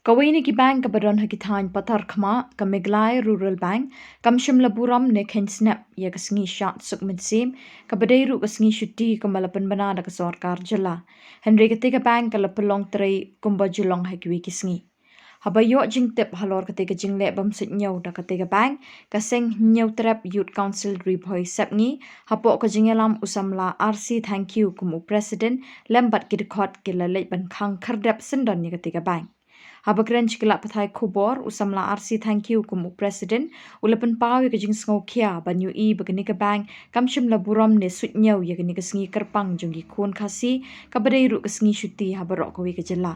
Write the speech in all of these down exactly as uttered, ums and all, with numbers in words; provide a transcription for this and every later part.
Kawei na ki bank kaba don ha ki thaiñ pathar khmat, ka Meghalaya Rural Bank, kam shym la burom ne kheiñ snep ïa ka sngi shad suk mynsiem, kaba dei ruh ka sngi shuti kumba la pynbna da ka sorkar jylla. Hynrei katei ka bank ka la pynlong trei kumba ju long ha kiwei ki sngi. Haba ïoh jingtip halor katei ka jingleh bym suidñiew da katei ka bank, ka seng Hynñiewtrep Youth Council Ri Bhoi Sepngi, hapoh ka jingïalam u samla R C Thangkhiew kum u president, lem bad ki dkhot ki la leit ban khang khyrdep syndon ïa katei ka bank. Haba kren sha ki lad pathai khubor, u samla R C Thangkhiew kum u president, u la pynpaw ïa ka jingsngewkhia ban ïohi ba kane ka bank kam shym la burom ne suidñiew ïa kane ka sngi kyrpang jong ki khun Khasi, kaba dei ruh ka sngi shuti ha baroh kawei ka jylla.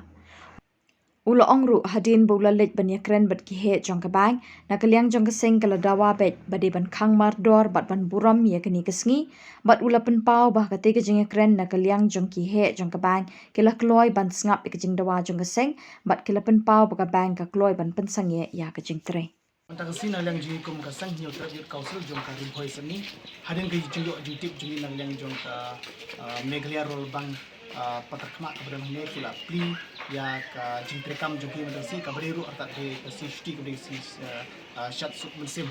U la ong ruh hadien ba u la leit ban ïakren bad ki heh jong ka bank, na ka liang jong ka seng ka la dawa beit ba dei ban khang mardor bad ban burom ïa kane ka sngi, bad u la pynpaw ba ha katei ka jingïakren na ka liang jong ki heh jong ka bank ki la kloi ban sngap ïa ka jingdawa jong ka seng, bad ki la pynpaw ba ka bank ka kloi ban pynsangeh ïa ka jingtrei. Mynta ka sngi na liang jong ngi kum ka seng Hynñiewtrep Youth Council jong ka Ri Bhoi Sepngi, hadien ka jingïoh jingtip jong ngi na liang jong ka, ah, Meghalaya Rural Bank, ah, pathar khmat kaba don hangne, ki la plie ïa ka jingtreikam jong ki mynta ka sngi kaba dei ruh artat dei ka sngi shuti kaba dei ka sngi, ah, ah, shad suk mynsiem.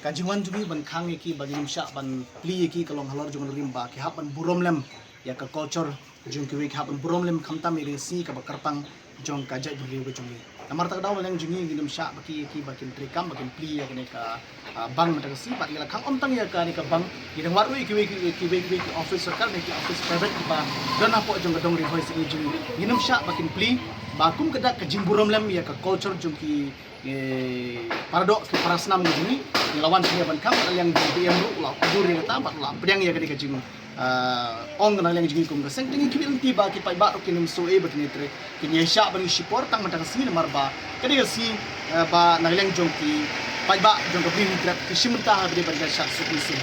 Ka jingwan jong ngi ban khang ïa ki ba ngim shah ban plie ïa ki ka long halor jong ka rim ba ki hap ban burom lem ïa ka culture jong kiwei, ki hap ban burom lem khamtam ïa ka sngi kaba kyrpang jong ka jaitbynriew ka jong ngi. Namar kata ka daw na liang jong ngi ngim shah ba ki, ki ba kin treikam, ba kin plie ïa kane ka, ah, bank mynta ka sngi, bad ngi la khang ym tang ïa kane ka bank, ngi dang wad ruh ïa kiwei, kiwei, kiwei, kiwei ki office sorkar ne ki office private kiba don hapoh jong ka dong Ri Bhoi Sepngi jong ngi. Ngim shah ba kin plie ba kum ka dak ka jingburom lem ïa ka culture jong ki, eh, para doh ki para snam ka jong ngi. Ngi la wan sha ngi ban khang, na liang jong u B M ruh u la pyndur ïa kata bad u la pdiang ïa kane ka jing, ah, ong na liang jong ngi kum ka seng. Te ngi khmih lynti ba ki paidbah ruh kin ym shu ei ba kin ïatrei, kin ïaishah ban ïashipor tang mynta ka sngi namar ba ka dei ka sngi, eh, ba na liang jong ki paidbah jong ka Bri Hynñiewtrep ki shim bynta ha ba dei ban ïashad suk mynsiem.